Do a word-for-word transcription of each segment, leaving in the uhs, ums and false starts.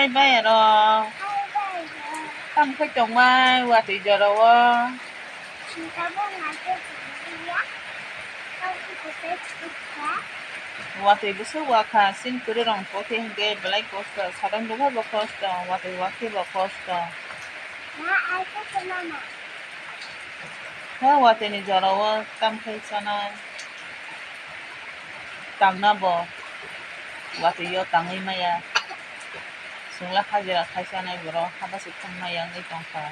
Bai aro. Tam khe tongmai watwi jorao. Watwi bwswk wakha, sin kwrwi rong pothi hwnkhe belai kosto, sadong dugha bo kosto, watwi wakhe bo kosto. He watwi ni jorao tam khai chanai. Tangna bo watwi o tangwi maya. Chwngla hajira khai chanai borok haba se thang maya wngwi tongkha.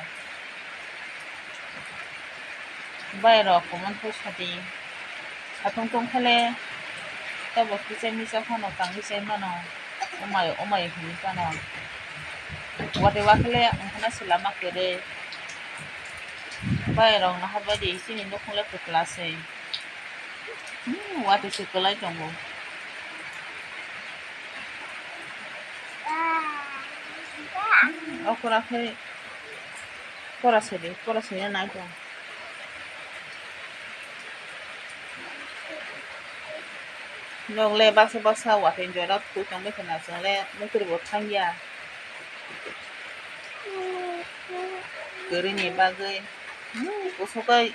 Bai rok komon khe sadi. Satung tong khe le tabo kisa misa phano tangwi chai mano. Omai omai hwnwi phano. Watwi wa khe le wngkhana se lama kwrwi. Bai rok naha bai di chini nukhung le kwchla se. Hmm, watwi se kwlai tongo. Okora khe pora sedi, pora sedi nai tong. Nok le baksa baksa watwi jora thwi tongbai khna chwng le mukri bo thang ya. Kwrwi ni bagwi, hmm, kusukai.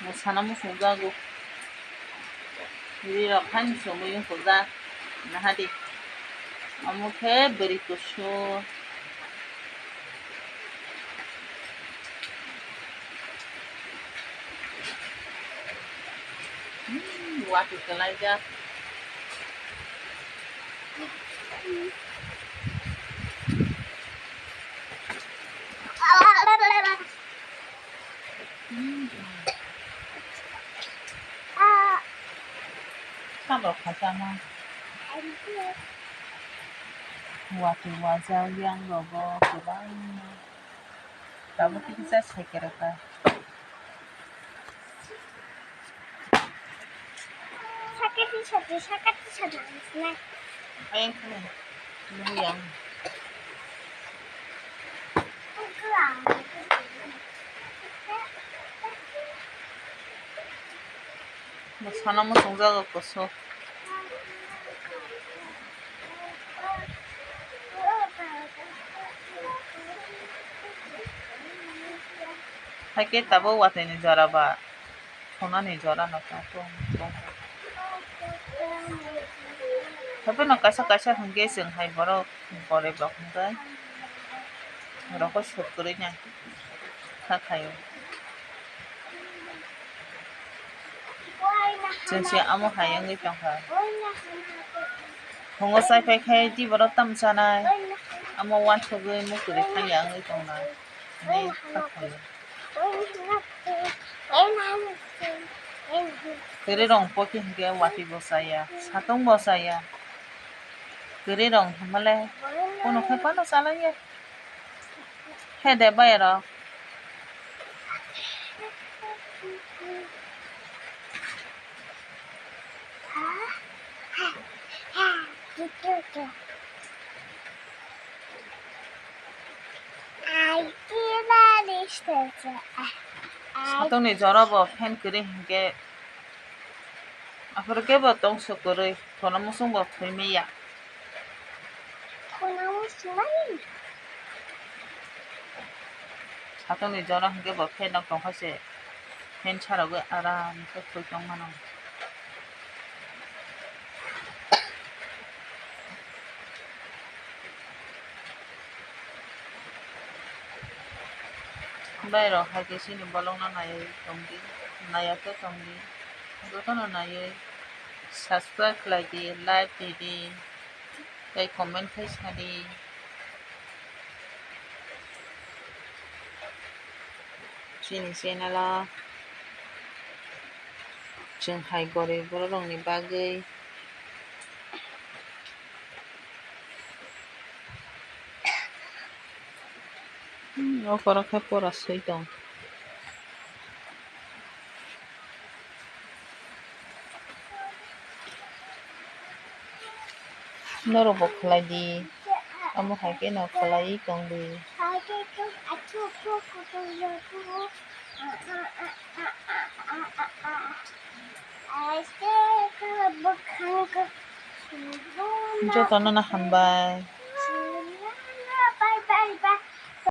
Mwsana muchungjago. Rirok haino chumui wngkujak. Nahadi. Omo khe bwrwi kusu. Hmm, watwi kwlaijak. Tabok khaisa ma. Watwi wajak yang rogo kwbangma. Tabuk kisa sai kwrwkha. Sakati sati, sakati sati, nai. Ayang khe, nung yang. Mwsana muchungjago kusu. Haikhe tabuk watwi ni jora ba. Thunani jora no tong tong tong. Haphano kaisa kaisa hwnkhe chwng hai borok gorip rok hwnkhe rokho suk kwrwi nai kha khaio. Chwng se amo hai wngwi tongkha. Phungo chai phai khe tei borok tamo chanai, amo uansugwi muktwi thangya wngwi tongnai hinwi kha khaio. Kwrwi rong poki hinkhe watwi bo chaya, satung bo chaya. Kwrwi rong hinmale kono khe phano chalaiya. He de bai rok. Satungni jora bo fan kwrwi hinkhe aphuru khe bo tongso kwrwi, thono muchung bo thwi manya. Satungni jora hinkhe bo fan rok tongkha se, fan sarogwi aram khe thwi tongmano. Bai rok hai khe chini bolong no naiwi tongdi, naiya khe tongdi, jotono naiwi subscribe khlai di, like ridi, tei comment khai sadi. Chini channel o chwng hai gorip borok rokni bagwi. Hmm, o borok khe pora swi tong. Norok bo khlai di, omo hai khe no khlaiwi tong di. Jotono no hambai.